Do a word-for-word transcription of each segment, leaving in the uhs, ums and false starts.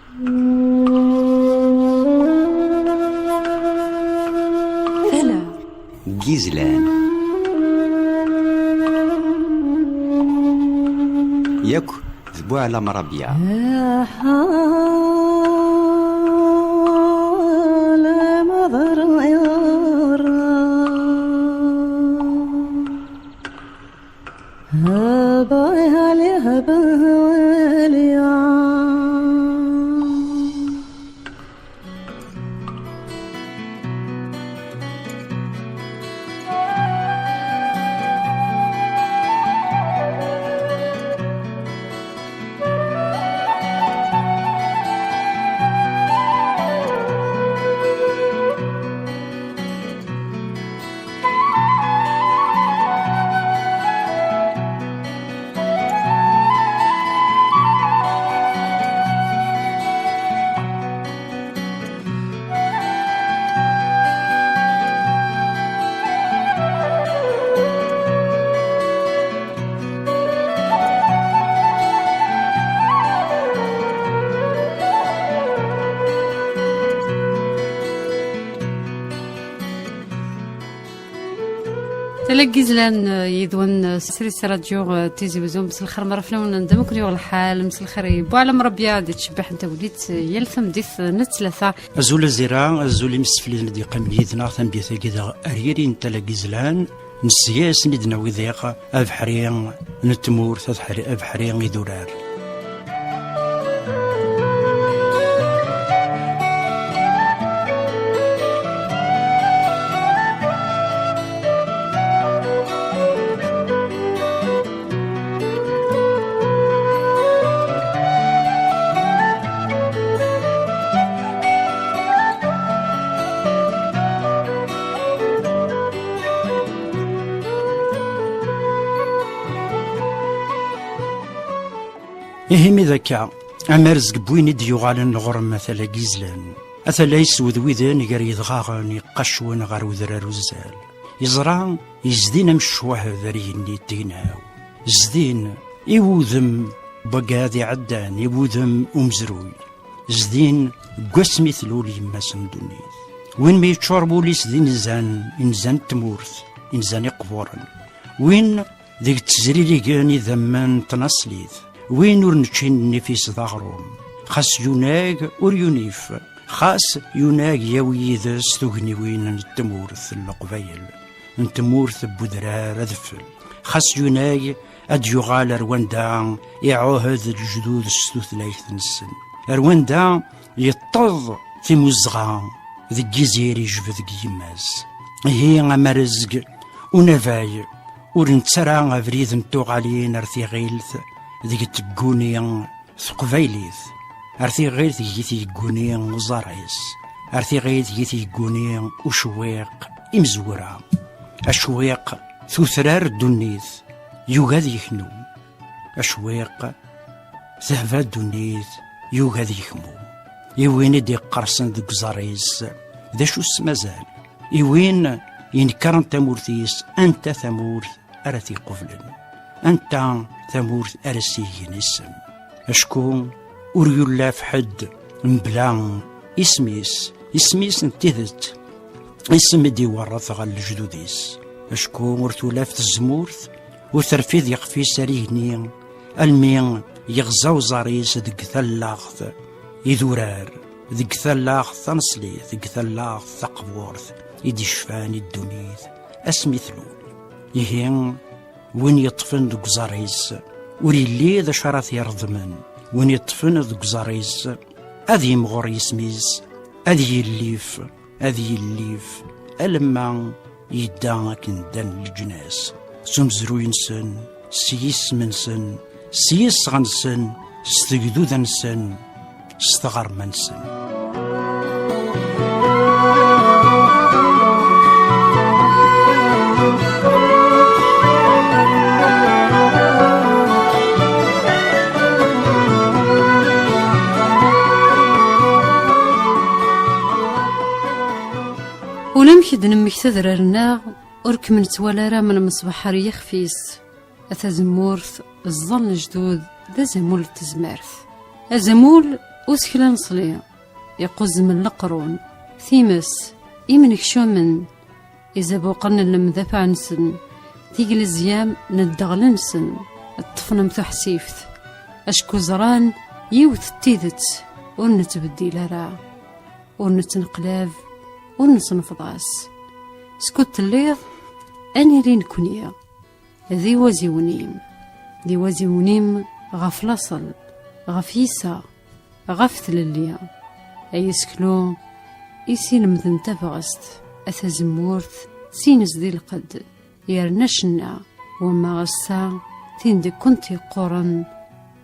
Tala n yizlan. Yakk d Buɛlam Rabia. Tala n yizlan, eh, yid-wen, eh, srid s radyu, eh, Tizi Uzzu, mselxir mara fell-awen, anda ma ken-yuɣ lḥal, mselxir i Buɛlam Rabia, di tcebbiḥ n tagnit, eh, yal tameddit, eh, n ttlata. Azul a Zira, azul imsefliden i d-yeqqimen yid-neɣ, tameddit-agi daɣ ar yiri n Tala n yizlan, nesya-asen i d-nawi diɣ abeḥri n tmurt, abeḥri, abeḥri idurar. Ihi mi d akka, amarezg n win i d-yuɣalen ɣur-m a Tala n yizlan, a Tala yeswedwiden gar yedɣaɣen iqqacwen ɣer udrar uzzal. Yeẓra yezdin am ccwahed ar igenni n tegnaw. Zdin i wudem n wagad iɛeddan, i wudem umezruy. Zdin deg wasmi tlul yemma-s n ddunit. Win mi yeččur wul-is d inzan, inzan n tmurt, inzan iqburen. Win deg ttezririgen idammen n tnaṣlit, win ur neččin nnif-is d aɣrum. Xas yunag ur yunif, xas yunag yawi yid-s tugniwin n tmurt n Leqbayel, n tmurt n wedrar adfel. Xas yunag ad d-yuɣal ar wanda iɛuhed lejdud s tutlayt-nsen, ar wanda yeṭṭeḍ timmuzɣa deg yizir ijbed deg yemma-s. Ihi amarezg unabay ur nettarra abrid n tuɣalin ar tiɣilt deg tegguni teqbaylit, ar tiɣilt deg i tegguni uẓar-is, ar tiɣilt deg i tegguni ucewwiq imezwura, acewwiq tutrar ddunit yugi ad yeknu, acewwiq tehba ddunit yugi ad yekmu. I win i d-iqqersen deg uẓar-is, d acu s-mazal? I win inekkren tamurt-is, anta tamurt ara t-iqublen? Anta tamurt ara s-igen isem? Acku ur yullaf ḥedd mebla isem-is, isem-is n tidet, isem i d-iwerret ɣer lejdud-is. Acku ur tulaf tezmurt, ur terfid ixef-is ar igenni, almi yeɣza uẓar-is deg tallaɣt idurar, deg tallaɣt taneṣlit, deg tallaɣt taqburt i d-icfan i ddunit asmi tlul. Ihi, win yeṭṭfen deg uẓar-is, ur yelli d acu ara t-ireḍmen. Win yeṭṭfen deg uẓar-is, ad yimɣur yisem-is, ad yillif, ad yillif, alamma yedda akken ddan leǧnas, s umezruy-nsen, s yisem-nsen, s yiseɣ-nsen, s tegduda-nsen, s tɣerma-nsen. Ulamek i d-nemmekta adrar-nneɣ, ur kem-nettwali ara am lmeṣbaḥ ar yixef-is. A tazemmurt, ẓẓal n lejdud, d azamul n tezmert. Azamul Usekla n ṣṣli, iquzzmen leqrun, times, imenekcumen, izabuqen n lemdafaɛ-nsen, tiglezyam n ddɣel-nsen, ṭṭfen am tuḥsift, acku ẓran yiwet n tidet ur nettbeddil ara, ur nettneqlab, ur nesnefḍas. Skud telliḍ, ad nili nekni d iwaziwen-im, d iwaziwen-im ɣef laṣel, ɣef yiseɣ, ɣef tlelli. Ay aseklu, i s-ilemden tabɣest, a tazemmurt, s inezdi lqedd, yerna cenna, wamma ass-a, tin deg-kent yeqquren,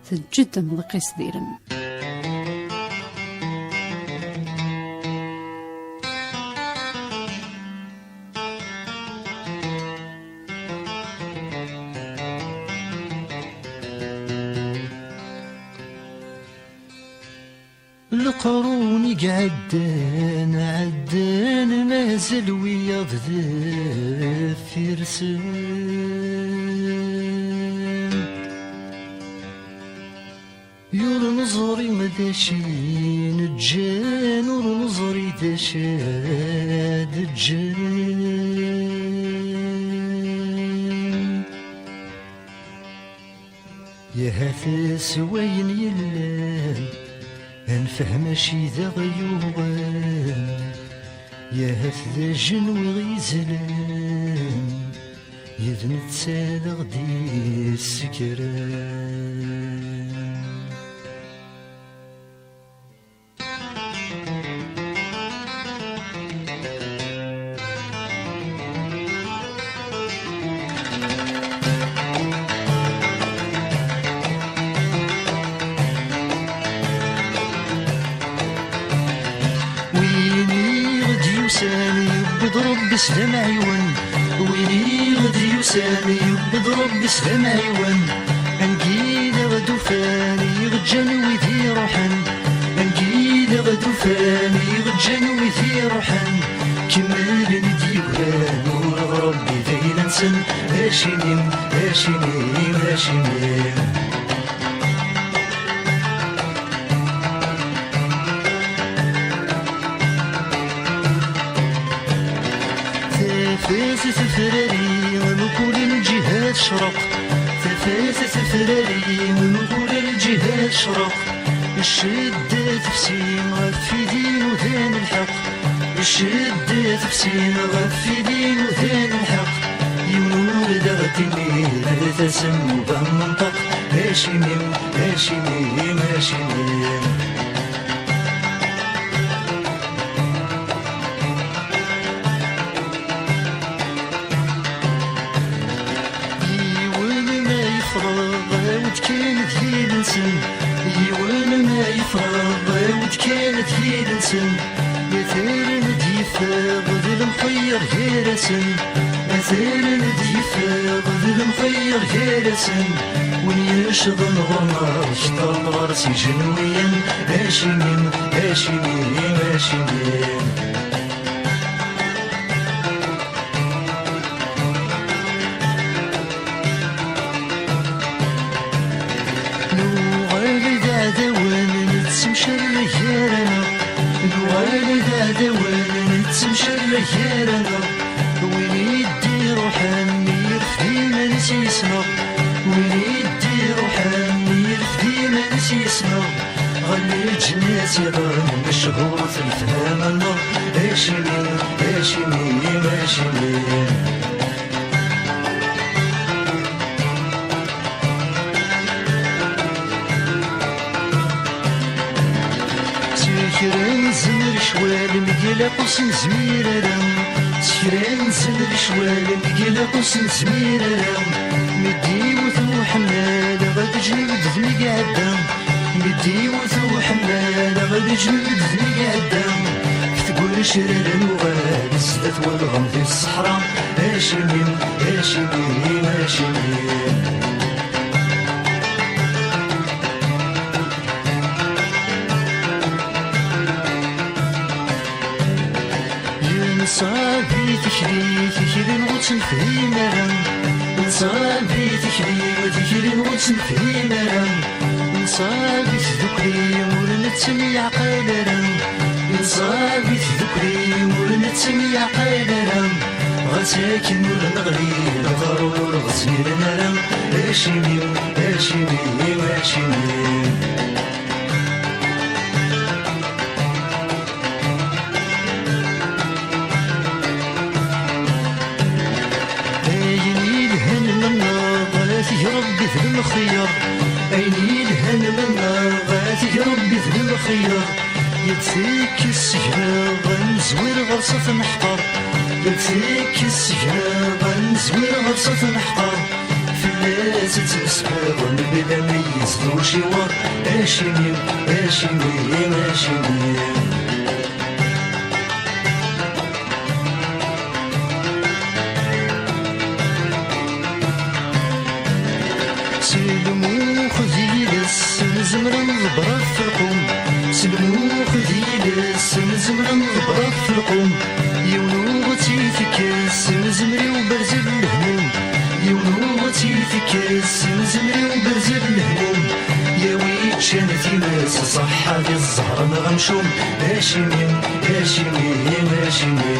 teǧǧed amḍiq-is d ilem. Leqrun i iɛeddan, ɛeddan, mazal wiyaḍ deffir-sen. Ur neẓri d acu i neǧǧan, ur neẓri d acu ad ǧǧan. Yahat s wayen yellan, ad nefhem acu i d aɣ-yuɣen. Yahat d ajenwi ɣ-yezlan, yid netta d aɣ-d-yessekren. Win i ɣ-d-yusan yewwi-d Ṛebbi s d amɛiwen. Win i ɣ-d-yusan yewwi-d Ṛebbi s d amɛiwen. Angi d aɣ-d-ufan i ɣ-ǧǧan wid iṛuḥen. Angi d aɣ-d-ufan i ɣ-ǧǧan wid iṛuḥen. Kemmlen i d-yegran ula d Ṛebbi d ayla-nsen. Acimi, acimi, acimi? Tafat tefrari, mkul lǧiha tecreq. Tafat tefrari, mkul lǧiha tecreq. Ccedda tefsi ɣef wid inudan lḥeqq. Ccedda tefsi ɣef wid inudan lḥeqq. Yiwen ur d aɣ-d-inni la tasem uba menṭeq. Acimi, acimi, acimi? Yiwen ma yefreḍ, awi-d kan ad yil-nsen. Yiwen ma yefreḍ, awi-d kan ad yil-nsen. Atan ad d-yeffeɣ d lemxeyyer gar-asen. Atan ad d-yeffeɣ d lemxeyyer gar-asen. Win yecḍen ɣur-neɣ, kter ɣer-s ijenwiyen. Acimi, acimi, acimi? Nuɣal d aɛdawen, nettemcerrag gar-aneɣ. Nuɣal d aɛdawen, nettemcerrag gar-aneɣ. Win i d-iruḥen, irfed iman-is yis-neɣ. Win i d-iruḥen, irfed iman-is yis-neɣ. Ɣer leǧnas iḍen, mechuṛet lefhama-nneɣ. Acimi, acimi, acimi? S kra n zzmer ccwal, mgal aqus nezmir ara. S kra n zzmer ccwal, mgal aqus nezmir ara. Mi d-iwet uḥemmal, ɣad ǧnub d mi iɛedda. Mi d-iwet uḥemmal, ɣad ǧnub d mi iɛedda. Ftgul crar nuɣal, sdat walɣem di ṣṣeḥra. Acimi, acimi, acimi? Yenṣab i tikli, tikli-nneɣ ur tt-nefhim ara. Yenṣab i tikli, tikli-nneɣ ur tt-nefhim ara. Nṣab i tdukli ur nettemyeɛqal ara. Nṣab i tdukli ur nettemyeɛqal ara. Ɣas akken ur neɣli, leɣrur ur ɣ-zmiren ara. Acimi, acimi, acimi? Ayen yelhan mennaɣ, ad t-ig Rebbi d lemxeyyeṛ. Ayen yelhan mennaɣ, ad t-ig Rebbi d lemxeyyeṛ. Yal tikkelt seg-neɣ ad nezwir ɣer-s ad t-neḥqer. Yal tikkelt seg-neɣ ad nezwir ɣer-s ad t-neḥqer. Fell-as i ttmesxiren bla ma yezlu ciwer. Acimi, acimi, acimi? S lmux d yiles nezmer ad nḍebber ɣef lqum. S lmux d yiles nezmer ad nḍebber ɣef lqum. Yiwen ur ɣ-tt-itekkes, nezmer i uberzi d lehmum. Yiwen ur ɣ-tt-itekkes, nezmer i uberzi d lehmum. Yawi ččan times, ṣaḥḥa di zzher neɣ amcum. Acimi, acimi, acimi?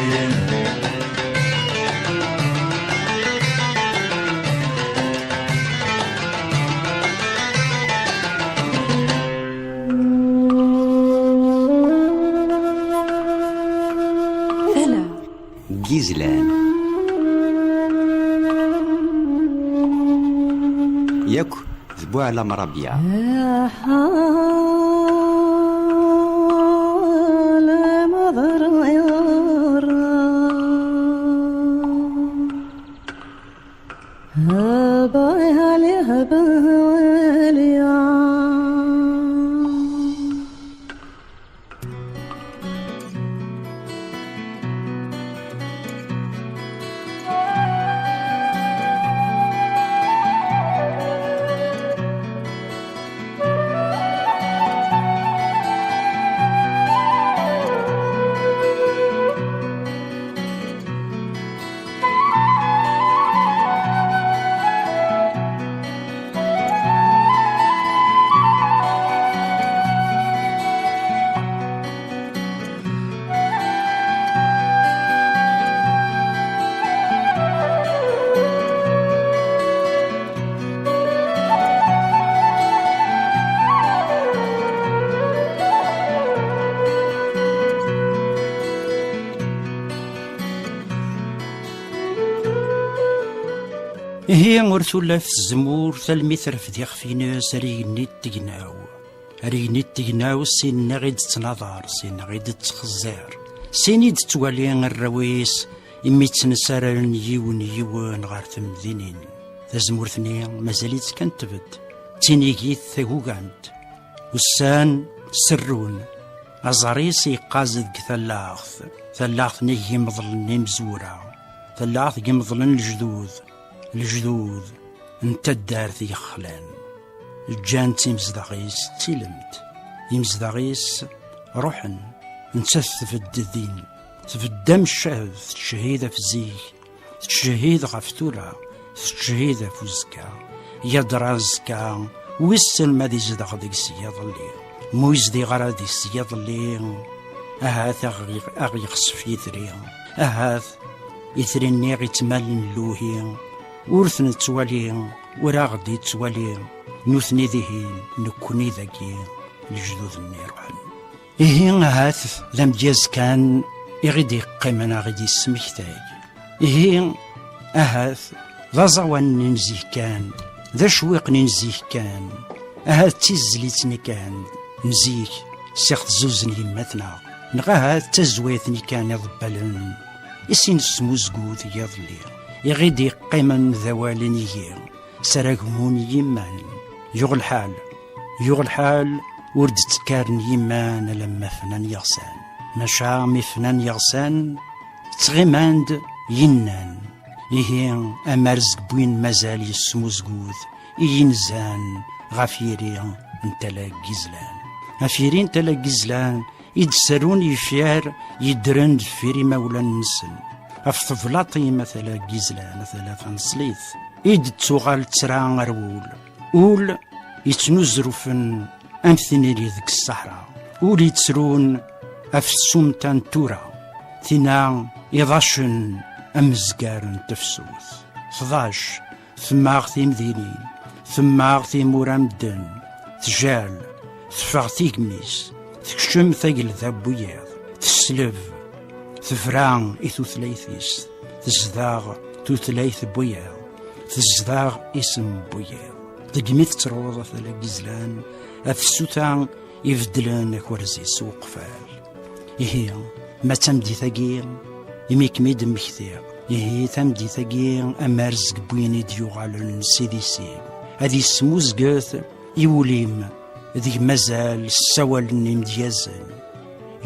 Tala n yizlan. Yakk d Buɛlam Rabia. Ihi ur tulaf tzemmurt almi terfed ixef-ines ar igenni n tegnaw. Ar igenni n tegnaw, sin-nneɣ i d-tettnaḍar, sin-nneɣ i d-tettxeẓẓir, sin i d-tettwali arraw-is, imi ttnesaren yiwen yiwen ɣer temdinin. Tazemmurt-nni mazal-itt kan tbedd, d tinigit tagugant. Ussan serrun, aẓar-is yeqqaz deg tallaɣt, tallaɣt n yimeḍlen imezwura, tallaɣt n yimeḍlen lejdud, lejdud n taddart yexlan. Ǧǧan-tt imezdaɣ-is d tilemt. Imezdaɣ-is ruḥen, nettat tbedd din. Tbedd am ccahed, tettcehhid ɣef zik, tettcehhid ɣef tura, tettcehhid ɣef uzekka. Yadra azekka, wissen ma ad izdeɣ deg-s yiḍelli. Ma ur izdiɣ ara deg-s yiḍelli, ahat aɣ-, aɣ-yexsef yitri. Ahat itri-nni ɣ-ittmalen lluhi, ur ten-nettwali, ur aɣ-d-ittwali, nutni dihin, nekkni dagi, lejdud-nni ruḥen. Ihi ahat d amedyaz kan i ɣ-id-yeqqimen a ɣ-id-yesmektay. Ihi ahat d aẓawan-nni n zik kan, d acwiq-nni n zik kan, ahat d tizlit-nni kan n zik, s ixef tezzuzen yemma-tneɣ, neɣ ahat d tazwayt-nni kan iḍebbalen i sin tesmuzgut n yiḍelli, i ɣ-id-yeqqimen d awal inigi, s ara gmun yimman. Yuɣ lḥal, yuɣ lḥal ur d-ttekkaren yimman alamma fnan yeɣsan. Maca mi fnan yeɣsan, ttɣiman-d yinnan. Ihi, amarezg n win mazal yesmuzgut i yinzan ɣef yiri n Tala n Yizlan. Ɣef yiri n Tala n Yizlan i d-serrun yifyar yeddren deffir imawlan-nsen. Ɣef teblaṭ-im a Tala n Yizlan, a Tala taneṣlit, i d-tettuɣal ttra ar wul. Ul yettnuzrufen am tiniri deg ṣṣeḥra, ur yettrun ɣef tsumta n tura, tina iḍacen amezgar n tefsut. Tḍac, temmaɣ timdinin, temmaɣ timura medden, tjal, teffeɣ tigmi-s, tekcem tagelda n wiyaḍ, tesleb, tebra i tutlayt-is, tezdeɣ tutlayt n wiyaḍ, tezdeɣ isem n wiyaḍ. Degmi tettruḍ a tala n yizlan, a tsuta ibeddlen akerzi-s s uqfal. Ihi, ma d tameddit-agi imi kem-id-mmektiɣ, ihi tameddit-agi amarezg n win i d-yuɣalen s idis-im, ad yesmuzget i wul-im deg mazal ssawalen imedyazen,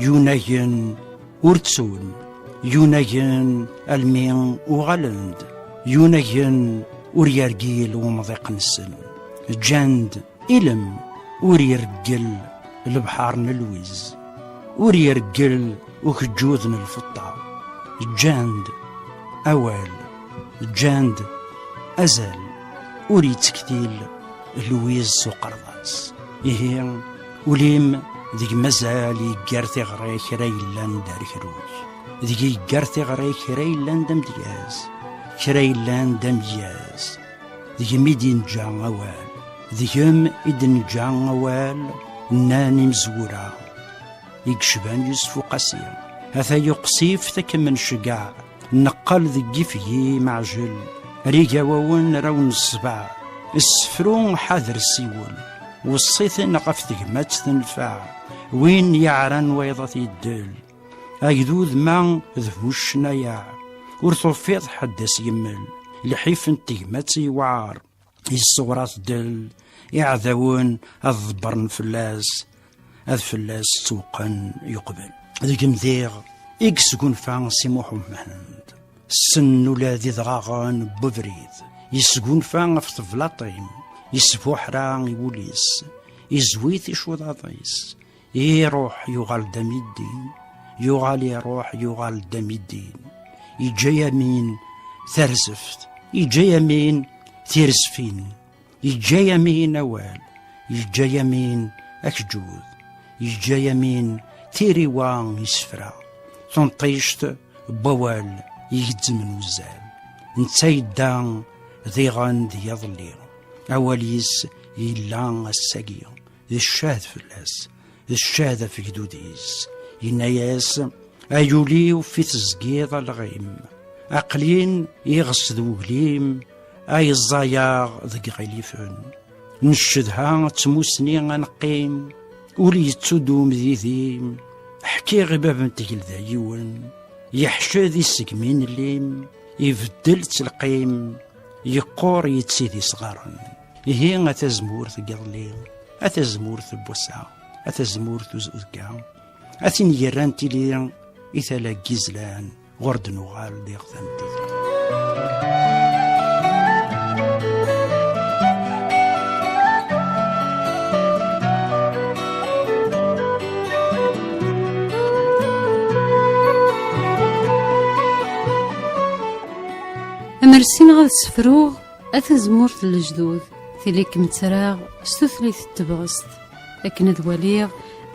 yunagen ur ttun, yunagen almi uɣalen-d, yunagen ur yergil umḍiq-nsen. Ǧǧan-d ilem ur ireggel lebḥer n lwiz, ur ireggel ukeǧǧud n lfeṭṭa. Ǧǧan-d awal, ǧǧan-d azal ur yettektil lwiz s uqerḍas. Ihi, ul-im deg mazal yeggar tiɣri kra yellan d arekruj, deg yeggar tiɣri kra yellan d amedyaz, kra yellan d amedyaz. Deg-m i d-inǧa awal, deg-m i d-nǧa awal, nnan imezwura i yecban Yusef Uqasi. Ata yuqsif takemmel nceggeɛ, neqqel deg yifgi meɛjel, rig awawen raw n ssbeɛ, ssefru ḥader ssiwel, weṣṣiten ɣef tegmat tenfeɛ, win yeɛran wayeḍ ad t-yeddel, agdud ma d bu ccnayeɛ, ur tufiḍ ḥedd as-yemmel, lḥif n tegmat yewɛer, yesseɣra teddel, iɛdawen ad ḍebbren fell-as, ad fell-as ttewqen yuqbel. Deg-m diɣ i yesgunfa Si Muḥ Umhend. Ssen ula d idɣaɣen n webrid, yesgunfa ɣef teblaṭin, yesbuḥra i wul-is, izwi ticuḍaḍ-is, iruḥ yuɣal d amiddi, yuɣal iruḥ yuɣal d amiddi, yeǧǧa-yamin tarzeft, yeǧǧa-yamin tirzfin, yeǧǧa-yamin awal, yeǧǧa-yamin akeǧǧud, yeǧǧa-yamin tiriwa isefra, tunṭict n wawal igezzmen uzzal. Netta yedda diɣen d yiḍelli, awal-is yella ass-agi, d ccahd fell-as, d ccahd ɣef gdud-is. Yenna-yas: "Ay ul-iw fi tezgiḍ a lɣim, aql-in iɣes d uglim, ay ẓẓayeɣ deg iɣilifen. Ncedha d tmusni a neqqim, ul yettudum didi-m. Ḥkiɣ i bab n tgelda yiwen, yeḥced isegmi n llim, ibeddel-tt lqim, yeqqur yettidi sɣaren." Ihi a tazmurt n yiḍelli, a tazmurt n wass-a, a tazmurt uzekka, a tin yerran tili i tala n yizlan, ɣur d-nuɣal diɣ tameddit. Amer ssineɣ ad sefruɣ a tazemmurt n lejdud, tili kem-ttreɣ s tutlayt n tebɣest, akken ad waliɣ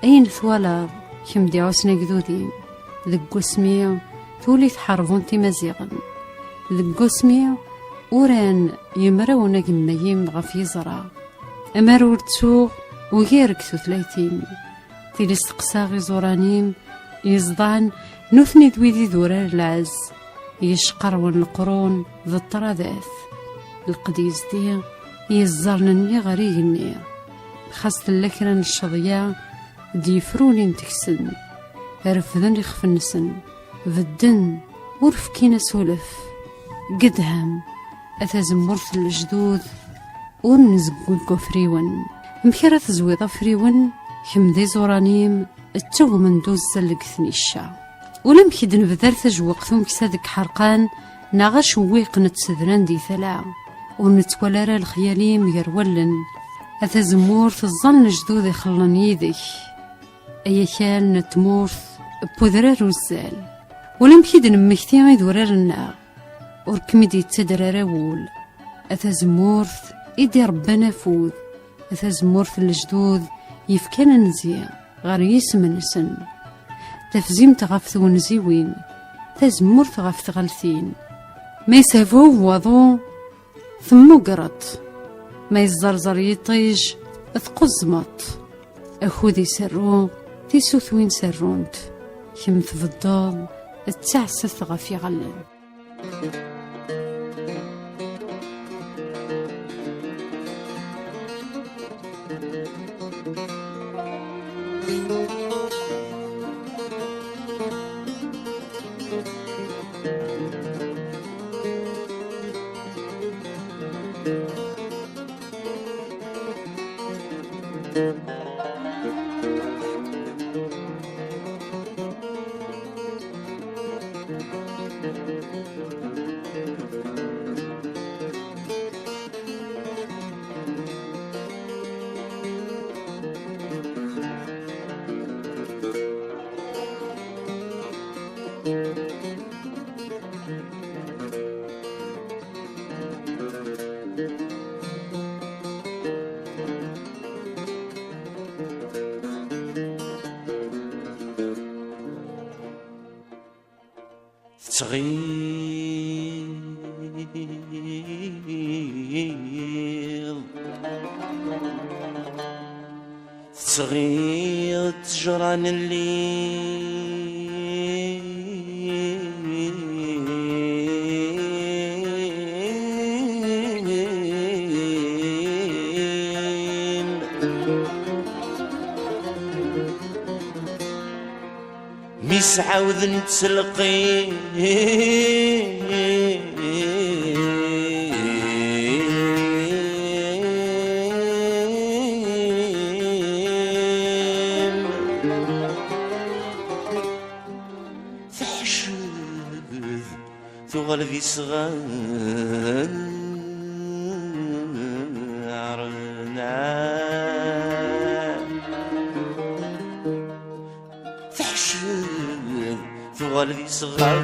ayen twalaḍ kemm d iɛusen agdud-im, deg wasmi tuli tḥerbunt imaziɣen, deg wasmi uran yemrawen agemmay-im ɣef yiẓra. Amer ur ttuɣ ugar deg tutlayt-im, tili steqsaɣ iẓuran-im, yeẓḍan nutni d wid i d urar lɛezz, yecqerwen leqrun d ṭṭradat. Lqed yezdi yeẓẓaren-nni ɣer igenni, xas tella kra n cceḍya d-yefrulin deg-sen, refden ixef-nsen, bedden, ur fkin asulef. Gedham, a tazemmurt n lejdud, ur nzewweg afriwen. Amek ara tezwiḍ afriwen, kemm d iẓuran-im ttugmen d uzzal deg tnicca? Ulamek i d-nebder tajewwaqt umeksa deg ḥerqan, neɣ acewwiq nettedran di tala, ur nettwali ara lexyal-im gar wallen. A tazemmurt ẓẓan lejdud ixellen yid-k, ay akal n tmurt n wedrar uzzal. Ulamek i d-nemmekti idurar-nneɣ, ur kem-id-yettader ara wul. A tazemmurt i d-irebban afud, Tazemmurt n lejdud yefkan anzi ɣer yisem-nsen. Tafzimt ɣef twenziwin, tazemmurt ɣef tɣaltin. Ma yeshewhub waḍu, temmugreḍ. Ma yeẓẓerẓer yiṭij, tquzzmeḍ. Akud iserru, tisutwin serrunt. Kemm tbeddeḍ, d taɛessast ɣef iɣallen. Tettɣiḍ, tettɣiḍ ttejra n llim. Mi s-ɛawden ttelqim, teḥced, tuɣal d isɣaren. Teḥced, tuɣal d isɣar.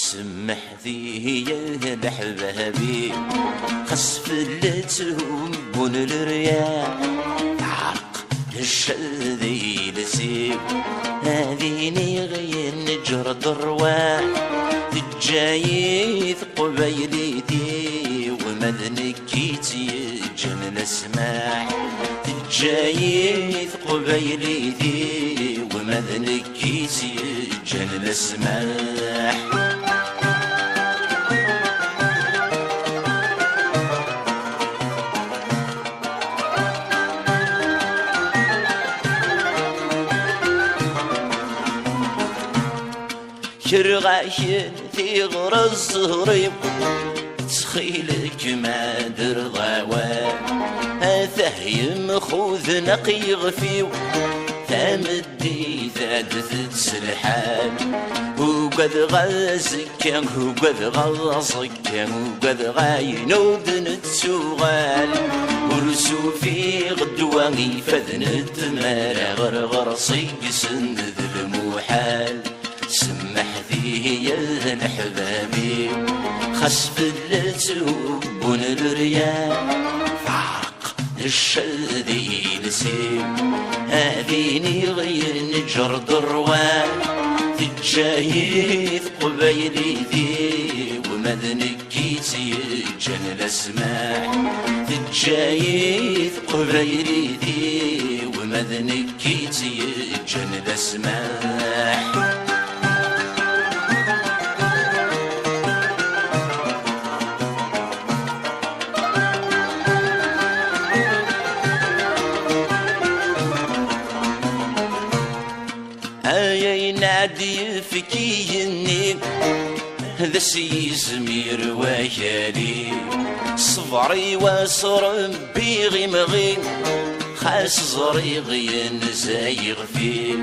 Semmeḥt-iyi a leḥbabi, xas fell-as ubbun leryaḥ. Teɛreq Cced iles-iw, ad iniɣ yenǧer-d rrwaḥ. Teǧǧa-yi teqbaylit-iw, ma d nekk i tt-yeǧǧan la ssmaḥ. Teǧǧa-yi teqbaylit-iw, ma d nekk i tt-yeǧǧan la ssmaḥ. Kerɣ-aken tiɣra ẓẓher-iw, ttxil-k ma d-rreḍ awal. Atah yemxuden aqyɣef-iw, tameddit ad tettselḥam. Ugadeɣ azekka, ugadeɣ aẓekka, ugadeɣ ayen ur d-nettuɣal. Ur sufiɣ ddwa ifaden n tmara, ɣer ɣer-s i yesend d lmuḥal. Semmeḥt-iyi a leḥbab-iw, xas fell-as ubbun leryaḥ. Teɛreq cced iles-iw, ad iniɣ yenǧer-d rrwaḥ. Teǧǧa-yi teqbaylit-iw, ma d nekk i tt-yeǧǧan la ssmaḥ. Teǧǧa-yi teqbaylit-iw, ma d nekk i tt-yeǧǧan la ssmaḥ. Ay ayen ad d-yefk igenni, d as-yizmir wakali. Ṣṣber-iw a s-rebbiɣ imɣi, xas ẓriɣ yenza yixef-iw.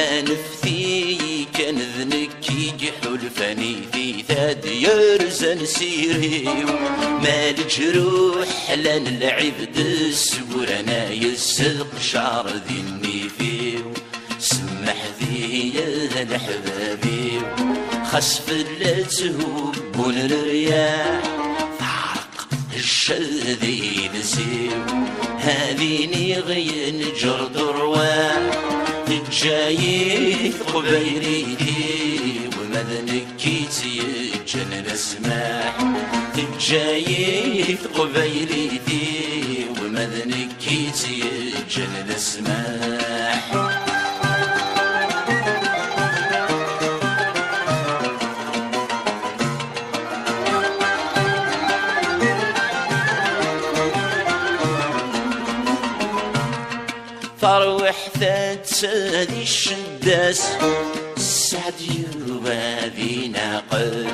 Anfet-iyi kan, d nekk i iḥulfan i tita d-yerzan s iri-w. Ma leǧruḥ llan lɛibd, sguran ay s-tqecɛer di nnif-iw. Semmeḥ-iyi Ihi a leḥbab-iw, xas fell-as hubben leryaḥ, teɛreq ccad i iles-iw. Ad iniɣ yenǧer-d rrwaḥ, teǧǧa-yi teqbaylit-iw, ma d nekk i tt-yeǧǧan d asmaḥ. Teǧǧa-yi teqbaylit-iw, ma d nekk i tt-yeǧǧan d asmaḥ. Tarwiḥt atta di ccedda-s, sseɛd yuba di naqel.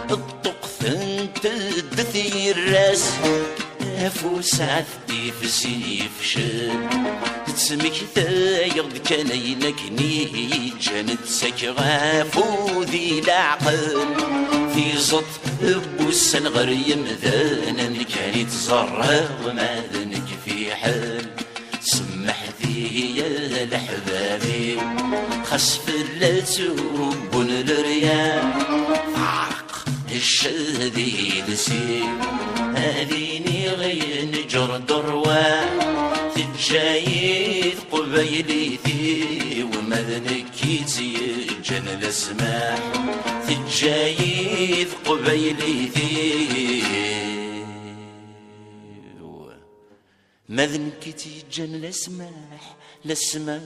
Ṭṭuqtent-d tyerras, afus at tifsin yefcel. Ttmektayeɣ-d kan ayen akken i yi-ǧǧan ttakeɣ afud i leɛqel. Tiẓeṭ n wussan ɣer yemdanen kan i tt-ẓerreɣ, ma d nekk fiḥel. Semmeḥ-iyi a leḥbab-iw, xas fell-as hubben leryaḥ, teɛreq ccad i iles-iw. Ad iniɣ yenǧer-d rrwaḥ, teǧǧa-yi teqbaylit-iw, ma d nekk i tt-yeǧǧan d asmaḥ. Teǧǧa-yi teqbaylit-iw, ma d nekk i tt-yeǧǧan d asmaḥ, d asmaḥ.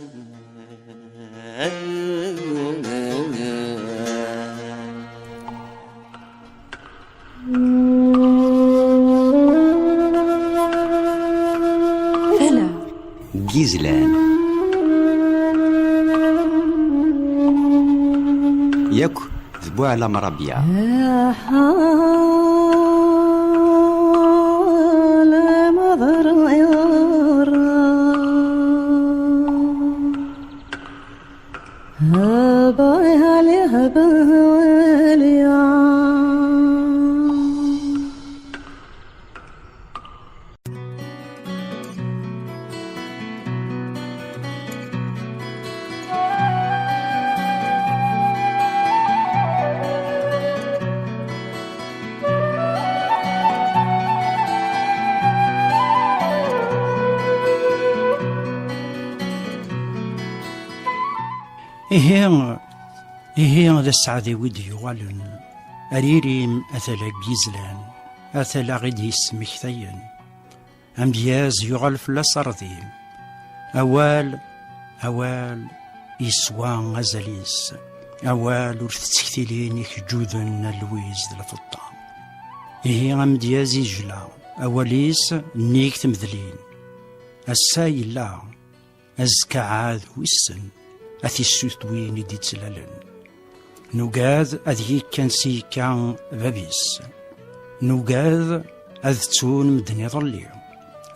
Tala n yizlan. Yakk d Buɛlam Rabia. Ihi, ihi d aseɛdi wi d-yuɣalen ar irim a tala n yizlan, a tala i d-yesmektayen. Amedyaz yuɣal fell-as ardim. Awal, awal yeswa azal-is. Awal ur t-ttektilin ikeǧǧuden a Lwiz d Lfeṭṭa. Ihi amedyaz ijla, awal-is nnig tmedlin. Ass-a yella, azekka ɛad wissen, a tissutwin i d-ittlalen. Nugad ad yekk ansi yekka bab-is. Nugad ad ttun medden iḍelli.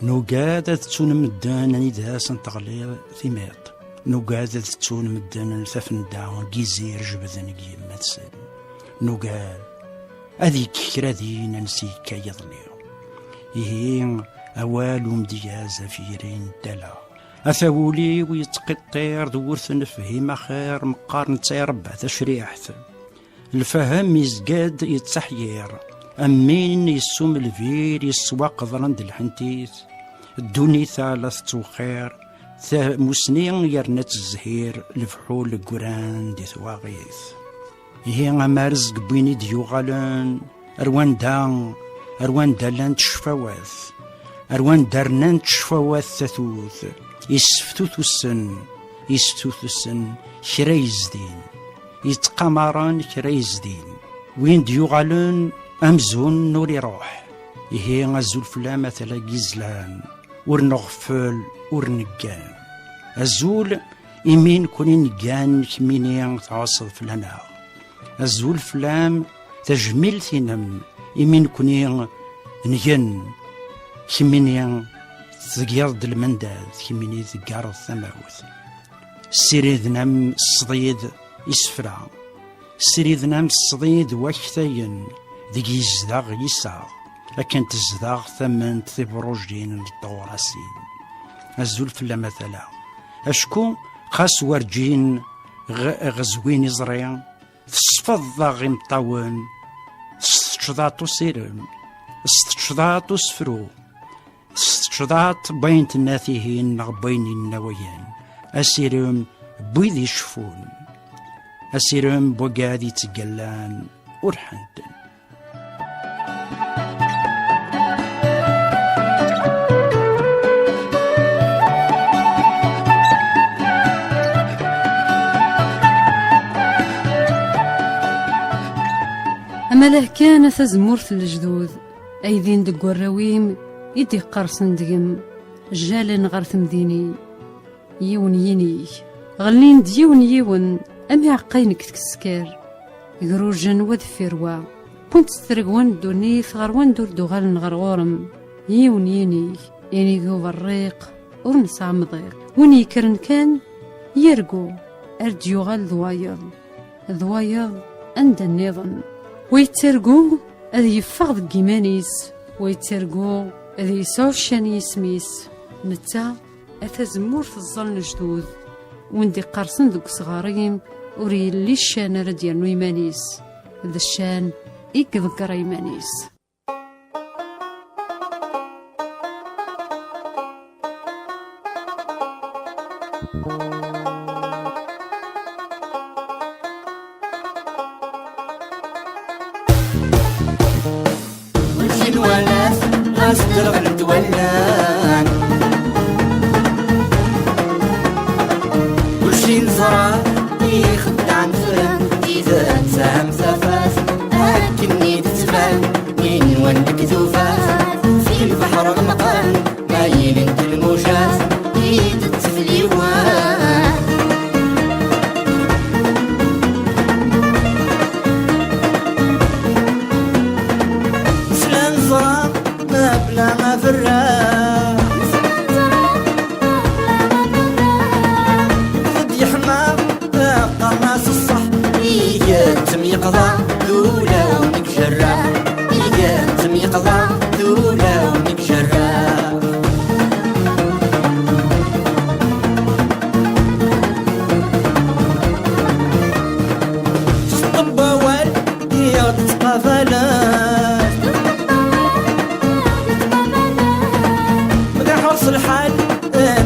Nugad ad ttun medden anida asen-teɣli timiṭ. Nugad ad ttun medden tafenda n yizir jebden deg yemma-tsen. Nugad ad yekk kra din ansi yekka yiḍelli. Ihi, awal umedyaz af yiri n tala. Ata wul-iw yettqiṭṭir d wur t-nefhim axir, meqqar netta irebba tacriḥt. Lfahem izga-d yettaḥyir, am win yessum lbir yeswa qeḍran d lḥentit. Ddunit-a la tettwexxir, tamusni yerna-tt zzhir, lebḥul ggran di twaɣit. Ihi amarezg n win i d-yuɣalen, ar wanda, ar wanda llant ccfawat, ar wanda rnant ccfawat tatut, iseftutusen, iseftutusen kra yezdin, yettqamaren kra yezdin. Win d-yuɣalen amzun ur iruḥ. Ihi azul fell-am a tala n yizlan, ur nɣeffel, ur neggan. Azul imi nekni neggan, kemmini tɛusseḍ fell-aneɣ. Azul fell-am, tajmilt-inem, imi nekni ngen, kemmini tgiḍ-d lmendad, kemmini teggareḍ tamawt. Ssiriden-am ṣṣdid isefra, ssiriden-am ṣṣdid waktayen deg yezdeɣ yiseɣ, akken tezdeɣ tament tibrujin n tɣurasin. Azul fell-am a tala. Acku xas werǧin ɣ-, ɣezwin iẓri, tesfeḍ-aɣ imeṭṭawen, s teččḍaṭ usirem, s teččḍaṭ usefru, s teččḍaṭ n wayen tenna tihin neɣ n wayen yenna wayen, asirem n wid iceffun, asirem n wagad yettgallan ur ḥenten. Amalah kan a tazemmurt n lejdud, ay din deg warraw-im i d-iqqersen deg-m, jjalen ɣer temdinin. Yiwen yinig. Ɣellin-d yiwen yiwen, am iɛeqqayen deg teskar. Grujen wa deffir wa. Wwin-t tregwa n ddunit ɣer wanda ur d-uɣalen ɣer ɣur-m. Yiwen yinig. Inig uberriq, ur nesɛi amḍiq. Win yekkren kan, yergu, ar d-yuɣal d wayeḍ. D wayeḍ anda nniḍen. Wa yettargu ad yeffeɣ deg yiman-is, wa yettargu ad yesɛu ccan yisem-is. Netta a tazemmurt ẓẓal n lejdud, win d-iqqersen deg usɣar-im, ur yelli ccan ara d-yernu iman-is, d ccan i iḍegger iman-is. Kulci nwala-t, ɣas ddreɣlent wallan. Kulci neẓra, ixeddaɛen fran, tidet am tafat, akken i d-tettban, win wan lekdufat, si lbeḥr ɣelqen, ma yilint lmucat, i d-ttefliwan. Nesla neẓra mebla aberraḥ. Ur d-yeḥma qqaren-as ṣṣeḥ. Iga-d temyeqḍa d ulawen i ijerreḥ. Iga-d temyeqḍa d ulawen i ijerreḥ. S ṭṭebba awal i ɣ-d-ttqabalen. Iḥreṣ lḥal,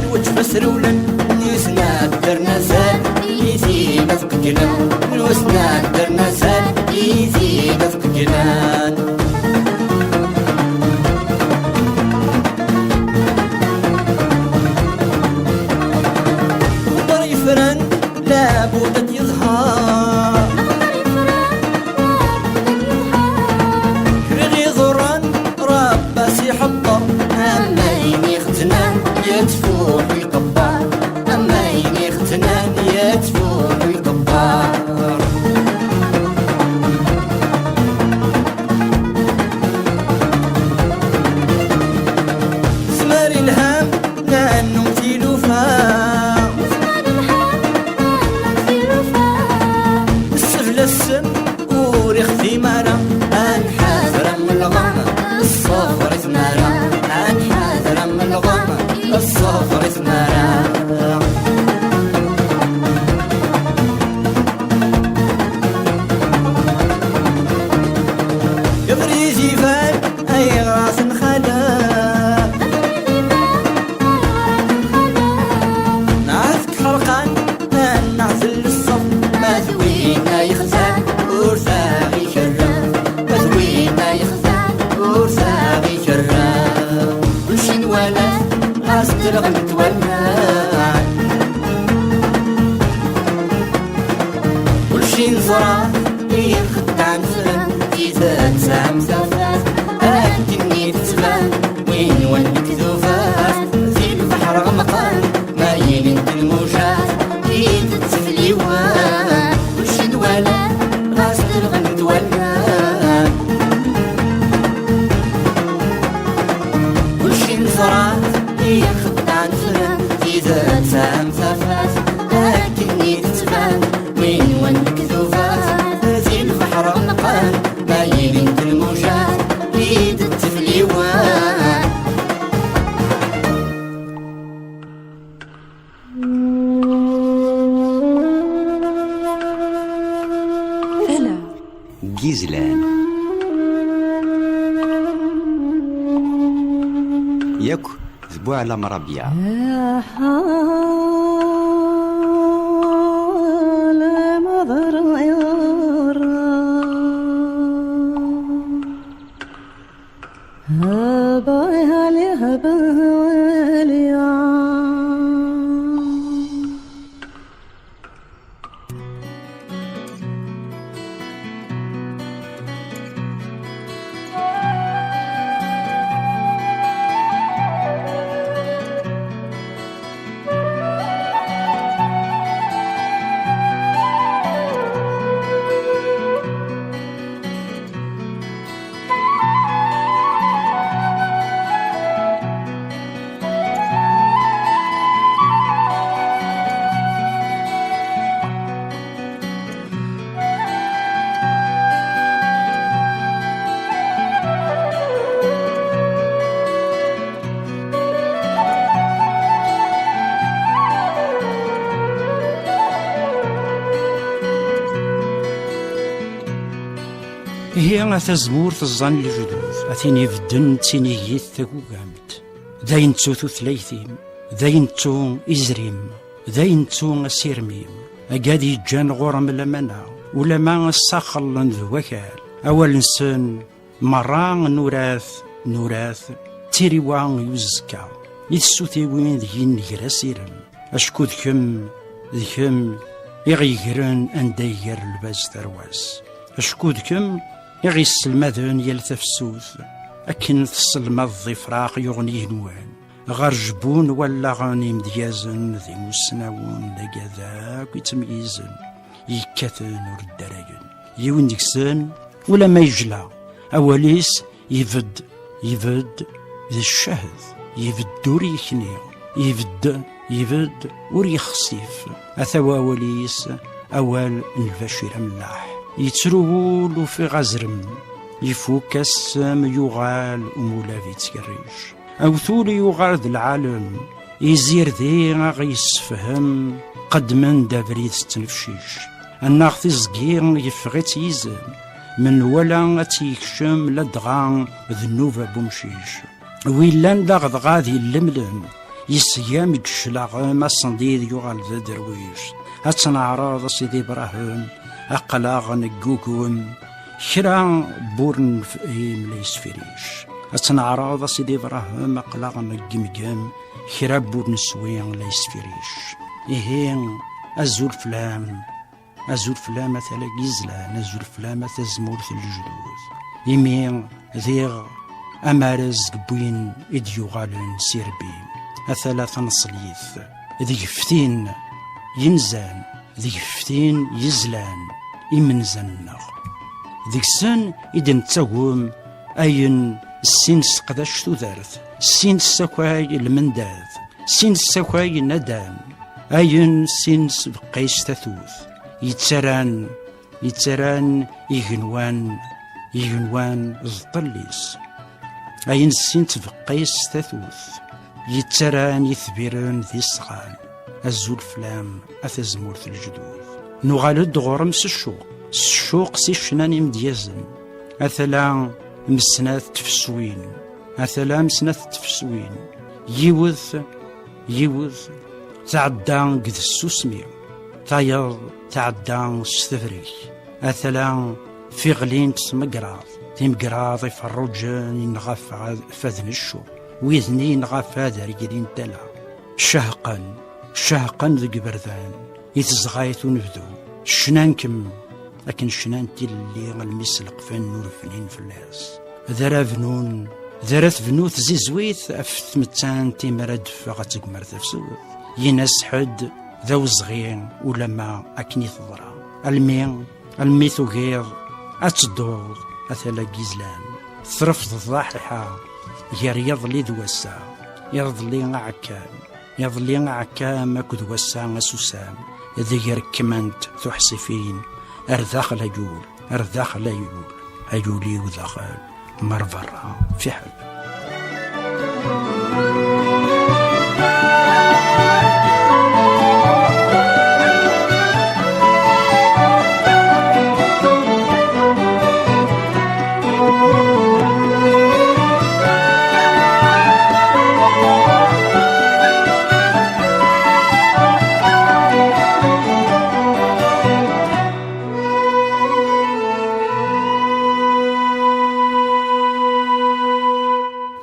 lweǧ ma srewlen, nutni ddren azal i tin ad qegglen. Nutni ddren azal i tin ad qegglen. Xeṭṭer yefran, labud ad yeḍher. Kra i iḍurren, Rebbi a s-iḥeḍḍer. Am ayen ixeddnen, yettfuḥ iqebber. Am ayen ixeddnen, yettfuḥ iqebber. Zmer ilham, nannum tilufa. Ssebla ssem, ur ixdim ara. Ad nḥader am lɣem, ṣṣber i tmara. Ad nḥader am lɣem, ṣṣber i tmara. Iḍri ziban, ayɣer ad tenxalaf? Nɛad ḥerqan, ad neɛzel ṣṣef. Ma d winna yexzan, ur t-aɣ-ikerref. Ma d winna yexzan, ur t-aɣ-ikerref. Kulci nwala-t, ɣas ddreɣlent wallan. Kulci neẓra, ixeddaɛen fran, tidet am tafat, akken i tettban. Win wan lekdufat, di lbeḥr ɣemqen, ma yilint lmucat, i d-ttefliwan. Kulci nwala-t, ɣas ddreɣlent wallan. Kulci neẓra-t, ixeddaɛen Yakk d Buɛlam Rabia. Ihi a tazmurt ẓẓan lejdud, a tin ibedden d tinigit tagugamt. D ayen ttu tutlayt-im, d ayen ttu izri-m, d ayen ttu asirem-im. Agad yeǧǧan ɣur-m lamana, ulama ass-a xeḍḍlen d wakal. Awal-nsen merra nurat, nurat, d tiriwa i uzekka, i tessutiwin deg-i nnger asirem. Acku d kemm, d kemm i ɣ-yegren anda iger lbaz tarwa-s. Acku d kemm i ɣ-yesselmaden yal tafsut, akken tesselmadeḍ ifrax yuɣen igenwan. Ɣer jbun wallaɣen imedyazen d imusnawen d agad akk ittemyizen, yekkaten ur ddaragen. Yiwen deg-sen, ulamma yejla, awal-is ibedd, ibedd d ccahed, ibedd ur yekni, ibedd, ibedd ur yexsif. Ata wawal-is, awal n Lbacir amellaḥ. Yettru wul ufiɣ azrem, ifuk asem yuɣal umulab ittkerric. Awtul yuɣal d lɛalem, izirdi aɣ-yessefhem, qeddmen-d abrid s ttnefcic. Annaɣ tiẓgi yeffeɣ-itt yizem, menwala ad tt-yekcem ladɣa d nnuba n umcic. Wi llan daɣ dɣa ad illemlem, yesgam deg cclaɣem, asenḍid yuɣal d aderwic. Ad tt-neɛreḍ a Sidi Ibrahim, aql-aɣ neggugem, kra n wur nefhim la yesfiric. Ad tt-neɛreḍ a Sidi Ibrahim, aql-aɣ neggemgem, kra n wur neswi la yesfiric. Ihi, azul fell-am, azul fell-am a tala n yizlan, azul fell-am a tazmurt n lejdud. Imi diɣ amarez deg win i d-yuɣalen si Rebbi, a tala taneṣlit, deg ftin yenzan, deg ftin yezlan imenza-nneɣ. Deg-sen i d-nettagem ayen sin tesseqdac tudert, sin tessakay lmendad, sin tessakay nadam, ayen sin tbeqqis tatut, yettarran, yettarran igenwan, igenwan d ṭṭellis. Ayen sin tbeqqis tatut, yettarran itbiren d isɣan. Azul fell-am a tazmurt n lejdud. Nuɣal-d ɣur-m s ccuq, s ccuq si ccna n imedyazen. A tala m snat tfeswin, a tala m snat tfeswin, yiwet, yiwet tɛedda deg tsusmi, tayeḍ tɛedda s tebrek. A tala fiɣlint tmegraḍ, timegraḍ iferruǧen inɣa fad n ccuq, widen inɣa fad ar yilin tala. Cehqen, cehqen deg iberdan, i tezɣayt unebdu. Cnan-kem akken cnan tilelli, almi sleqfen ur bnin fell-as. D ara bnun, d ara tebnu tzizwit ɣef tmettant imi ara d-teffeɣ ad tegmer tafsut. Yin-as ḥedd d awezɣi ulamma akken i teḍra. Almi, almi tugiḍ ad tedduḍ a tala n yizlan, trefdeḍ ḍaḥiḥa gar yiḍelli d wass-a, iḍelli aɛekkam, iḍelli aɛekkam akked wass-a asusam, deg rekment tuḥsifin, ar daxel a yul, ar daxel a yul, a yul-iw daxel, mer berra fiḥel.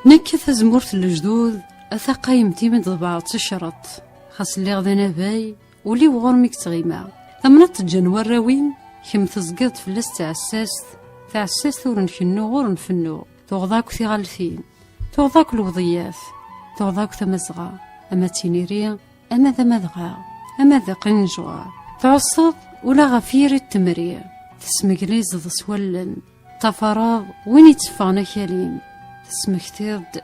Nekk, tazemmurt n lejdud, a taqayemt-im i d-tḍebɛeḍ ticreḍt. Xas lliɣ d anabay, ul-iw ɣur-m i yettɣima. Tamnaḍt teǧǧan warraw-im, kemm tezgiḍ-d fell-as d taɛessast, taɛessast ur nkennu ur nfennu. Tuɣeḍ akk tiɣaltin, tuɣeḍ akk lewḍiyat, tuɣeḍ akk tamazɣa, ama d tiniri, ama d amadɣa, ama d aqinjur. Tɛusseḍ ula ɣef yiri n temri, tesmeglizeḍ s wallen, tafareḍ win itteffɣen akal-im, tesmektiḍ-d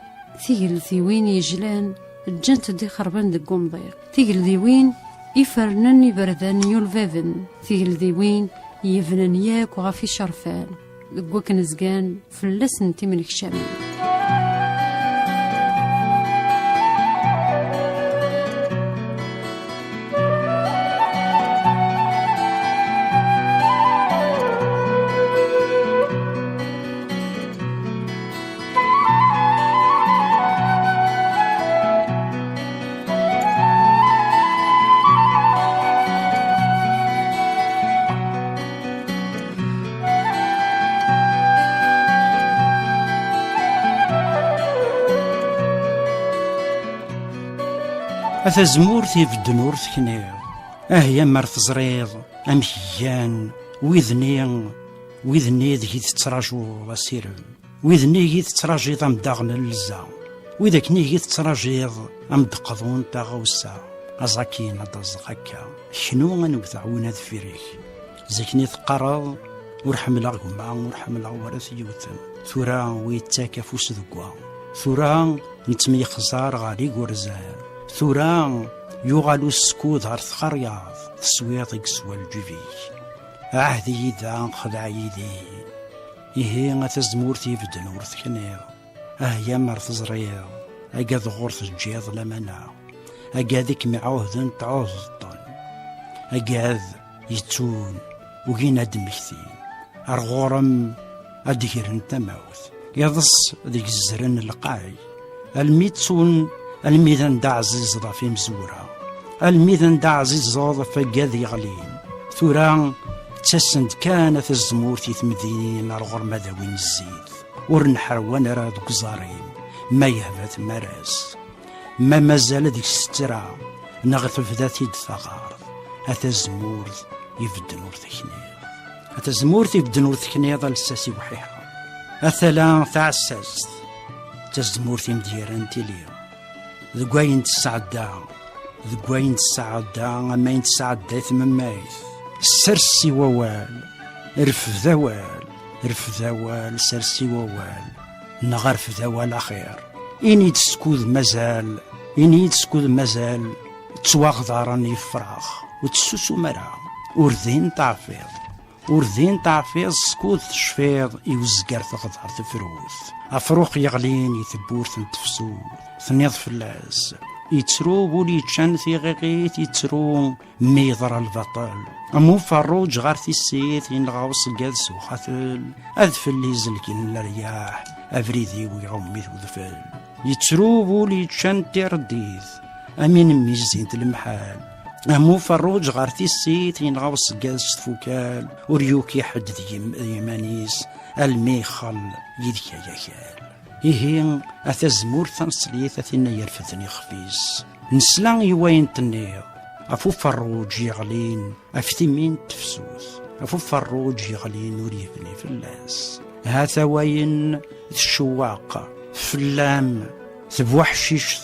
tigeldiwin yejlan, ǧǧant-d ixerban deg umḍiq, tigeldiwin ifernen iberdan yulbaben, tigeldiwin yebnan yakk ɣef icerfan, deg wakken zgan fell-asent imnekcamen. A tazemmurt ibedden ur tekniḍ, ah ya mer teẓriḍ amek gan wid-nni, wid-nni deg i tettrajuḍ asirem, wid-nni i tettrajiḍ am-d-aɣen llezza, wid akken i tettrajiḍ am-d-qḍun taɣawsa, aẓ akin ad d-aẓeɣ akka, knu ad nwet aɛwin ad deffir-ik. Zik-nni teqqareḍ: "Ur ḥemmleɣ gma, ur ḥemmleɣ wara t-yiwten." Tura wi yettak afus deg wa. Tura nettemyexzar ɣer igerzan. Tura yuɣal uskud ɣer txeryaḍ, teswiḍ i yeswa lǧib-ik. Ɛhed-iyi da, xdeɛ yid-i. Ihi a tazemmurt ibedden ur tekniḍ. Ah ya mer teẓriḍ, agad ɣur teǧǧiḍ lamana, agad i kem-iɛuhden tɛuhdeḍ-ten, agad yettun ugin ad d-mmektin, ar ɣur-m ad d-gren tamawt, iḍes deg zzren lqay, almi ttun, almi d anda ɛzizeḍ ɣef imezwura, almi d anda ɛzizeḍ ɣef agad yeɣlin. Tura ttasen-d kan a tazemmurt i temdinin ar ɣur-m ad awin zzit. Ur nḥerwan ara deg uẓar-im, ma yehba tmara-s, ma mazal deg-s ttra, neɣ tebda-t-id taɣart, a tazemmurt ibedden ur tekniḍ. A tazemmurt ibedden ur tekniḍ, a lsas iwḥiḥa, a tala taɛessast, d tazemmurt i m-d-yerran tili. Deg wayen tesɛedda, deg wayen tesɛedda, am ayen tesɛedda i tmemmayt. Sers i wawal, rfed awal, rfed awal, sers i wawal, neɣ rfed awal axir. Ini-d skud mazal, ini-d skud mazal ttwaɣdaren yefrax, ur ttsusum ara, ur din teɛfiḍ. Ur din teɛfiḍ skud tecfiḍ i uzgar teɣder tefrut. Afrux yeɣlin i tewwurt n tefsut, tenniḍ fell-as: "Yettru wul yeččan tiɣiɣit, yettru mi yeḍra lbaṭel. Am uferruǧ ɣer tissit, yenɣa uṣeggad s uxatel, ad fell-i zelken leryaḥ, abrid-iw iɣumm-it udfel." Yettru wul yeččan tireddit, am inemmi zzint lemḥal. Am uferruǧ ɣer tissit, yenɣa uṣeggad s tfukal, ur yuki ḥedd d yim-, d yiman-is, almi ixel yid-k ay akal. Ihi, a tazemmurt taneṣlit, a tinna yerfden ixef-is. Nesla i wayen tenniḍ, ɣef uferruǧ yeɣlin, ɣef timi n tefsut, ɣef uferruǧ yeɣlin ur yebni fell-as. Ha-t-a wayen tcewweq fell-am tbuḥcict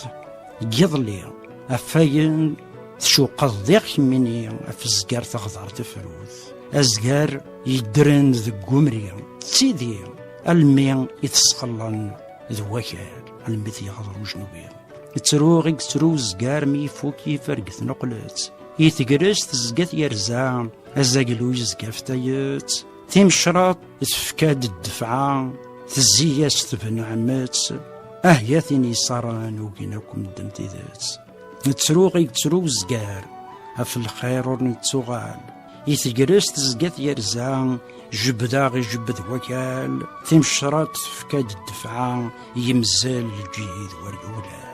n yiḍelli, ɣef wayen tcewqeḍ diɣ kemmini ɣef zgar teɣder tefrut. Azgar yeddren deg umri, d tidi almi i t-sxelḍen d wakal, almi t-yeɣḍer ujnubi. Yettru i yettru uzgar mi ifuk yifer deg tneqlet. I tegrest tezga tyerza, azaglu yezga ɣef tayet. Timecraḍt tefka-d ddefɛa, tezzi-yas tbenɛem-itt. Ah ya tin yeṣṣaren ugin akk medden tidet. Yettru i yettru uzgar, ɣef lxir ur nettuɣal. I tegrest tezga tyerza, jebdeɣ ijebbed wakal, timecraḍt tefka-d ddefɛa, yemzel lǧid wer yulal.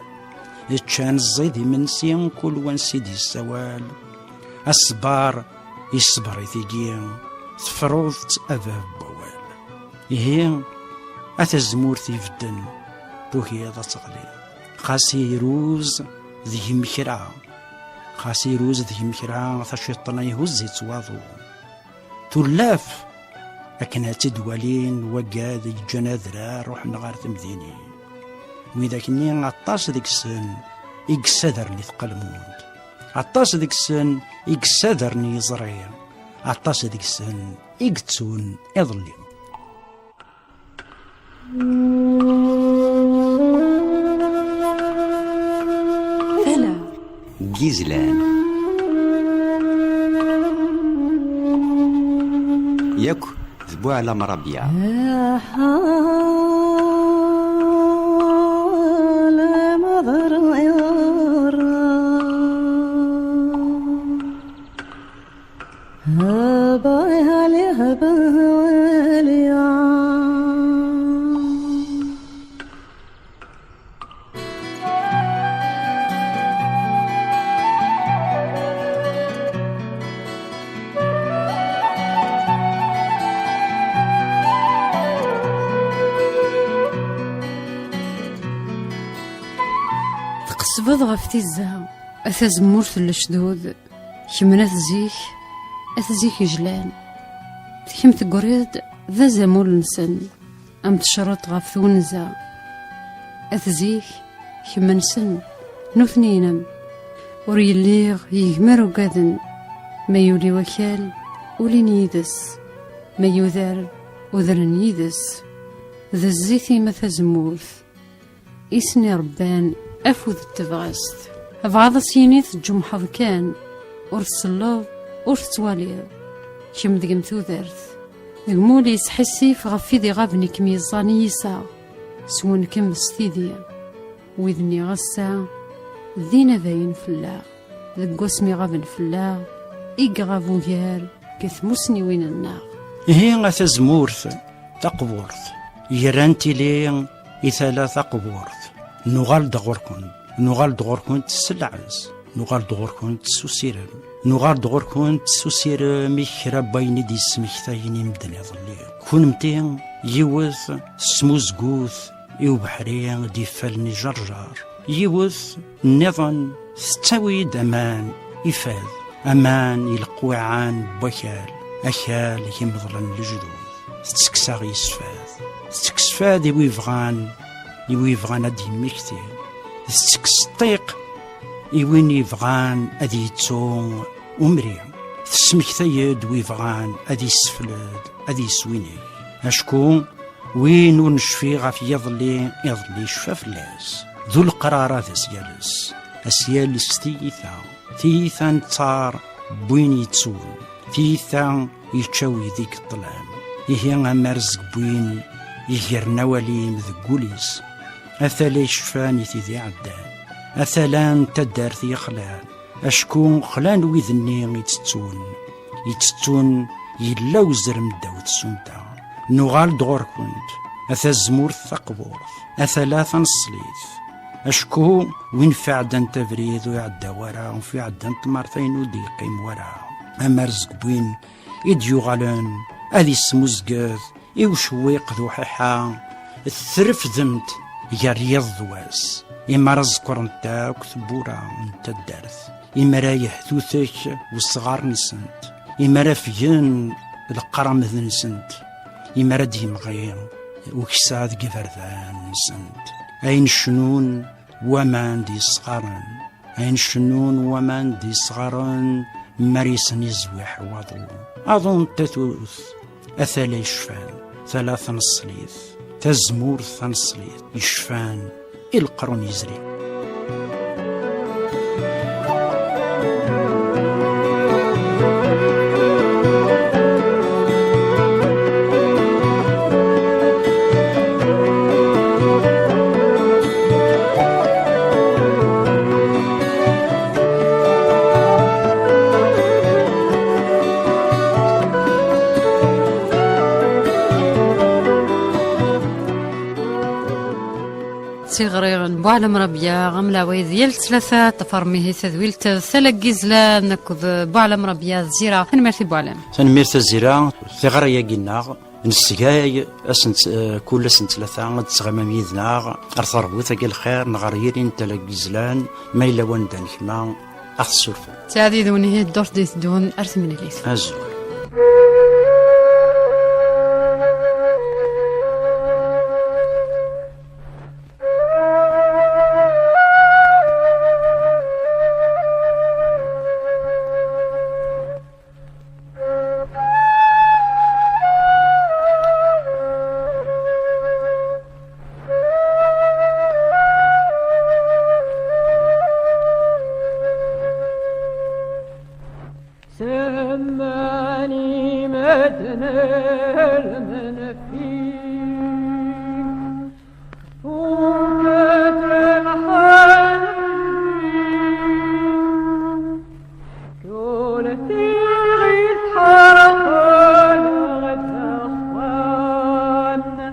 Ččan ẓid imensi, kul wansi d-yessawal. Aṣebbar yessebber i tigi, tefruḍ-tt a bab n wawal. Ihi, a tazemmurt ibedden, tugiḍ ad teɣliḍ. Xas iruz deg-m kra, xas iruz deg-m kra, taciṭṭna ihuzz-itt waḍu. Tullaf akken ad tt-id-walin waggad i yeǧǧan adrar ruḥen ɣer temdinin. Widak-nni aṭas deg-sen i yessadren i tqelmunt, aṭas deg-sen i yessadren i yiẓri, aṭas deg-sen i yettun iḍelli. Tala n yizlan yakk d Buɛlam Rabia. Tqesbeḍ ɣef tizza, a tazemmurt n lejdud, kemm n at zik, at zik ijlan. Kemm tegriḍ-d d azamul-nsen, am tecruḍ ɣef twenza. At zik, kemm-nsen, nutni-inem. Ur yelli yegmer ugaden, ma yuli wakal, ulin yid-s, ma yuder, udren yid-s. D zzit-im a tazemmurt, i sen-irebban afud n tebɣest. Abɣaḍ ad s-yini teǧǧumḥeḍ kan, ur tselleḍ, ur tettwaliḍ. Kemm deg-m tudert. Deg-m ul yesḥissif ɣef wid iɣaben i kem-yeẓẓan i yiseɣ, swen-kem s tidi. Wid-nni ass-a d inabayen fell-aɣ. Deg wasmi ɣaben fell-aɣ, i iɣab ugar deg tmusniwin-nneɣ. Ihi a tazemmurt taqburt, yerran tili i tala taqburt, nuɣal-d ɣur-kent, nuɣal-d ɣur-kent s lɛezz, nuɣal-d ɣur-kent s usirem, nuɣal-d ɣur-kent s usirem i kra n wayen i d-yesmektayen i medden iḍelli. Kunemti yiwet s tmuzgut i ubeḥri d-iffalen ijarjar. Yiwet nniḍen tettawi-d aman ifad, aman ileqwiɛan n wakal, akal i imeḍlen lejdud. Tettekkes-aɣ yesfad, tettekkes fad i wi bɣan, i wi bɣan ad d-yemmekti, tettekkes ṭṭiq i win yebɣan ad yettu umri, tesmektay-d wi bɣan ad yessefled, ad yeswinig. Acku win ur necfi ɣef yiḍelli, iḍelli yecfa fell-as. D uleqrar ad as-yales, ad as-yales tiyita, tiyita n ttar n win yettun, tiyita yečča wid i yeṭṭlan. Ihi amar zeg win igren awal-im deg wul-is, a tala yecfan i tid iɛeddan, a tala n taddart yexlan, acku xlan wid-nni ittettun, ittettun yella uzrem ddaw tsunta. Nuɣal-d ɣur-kent, a tazmurt taqburt, a tala taneṣlit, acku win f-iɛeddan abrid ur iɛedda wara, ur f-iɛeddan tmartayen ur d-yeqqim wara. Amar zeg win i d-yuɣalen ad ismuzget i ucewwiq d uḥiḥa, trefdemt gar yiḍ d wass, imi ara ẓekrent akk tewwura n taddart, imi ara yehtutek wesɣar-nsent, imi ara fgen leqramed-nsent, imi ara d-yemɣi ukessar deg iberdan-nsent. Ayen cennun waman d yesɣaren, ayen cennun waman d yesɣaren, mi ara yesnizwiḥ waḍu. Aḍu n tatut, a tala yecfan, tala taneṣlit, tazmurt taneṣlit, yecfan i leqrun yezrin. Tiɣri n Buɛlam Rabia, am leɛwayed yal ttlata, ṭṭafarem ihi tadwilt d tala n yizlan akked Buɛlam Rabia d Zira. Tanemmirt i Buɛlam. Tanemmirt a Zira. Tiɣri-agi-nneɣ Nesgay ass n tt-, eh, kul ass n ttlata ad tettɣimim yid-neɣ ɣer terbut-agi lxir neɣ ɣer yiri n tala n yizlan, ma yella wanda nekma, ad ɣ-tessurfem. Ttɛad yid-wen ihi ddurt d-iteddun ar timlilit. Azul. Semman i medden lmenfi, uket lḥal, kul tiɣi tḥerqen ɣer texxan.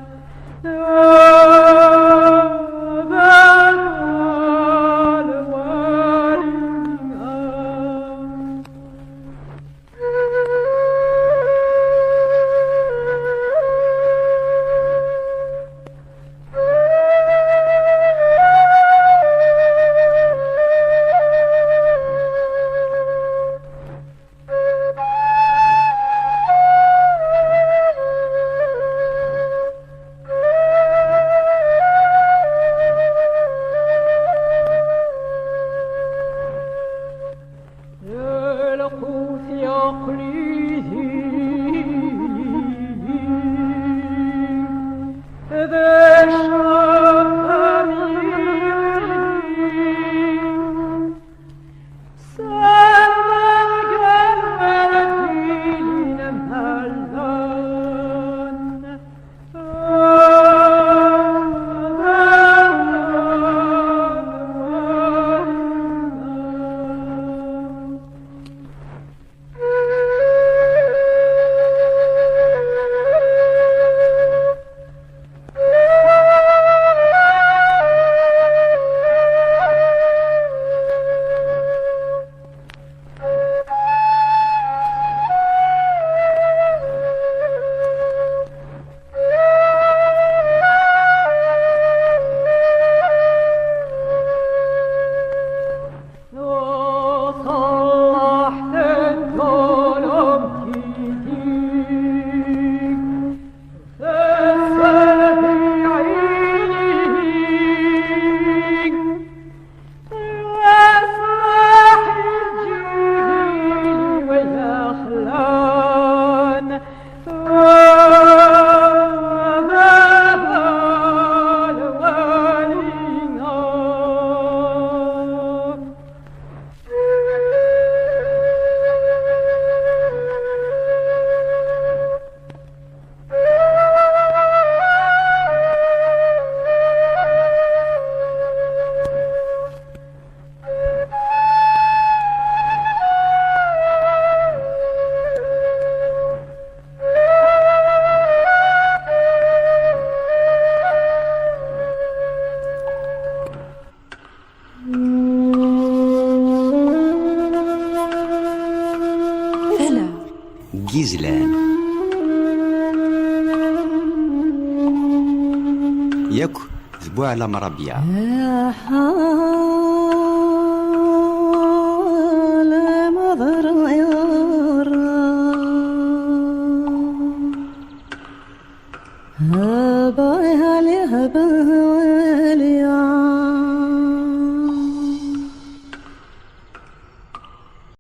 Lqut yaqli d Tala n yizlan. Yakk d Buɛlam Rabia.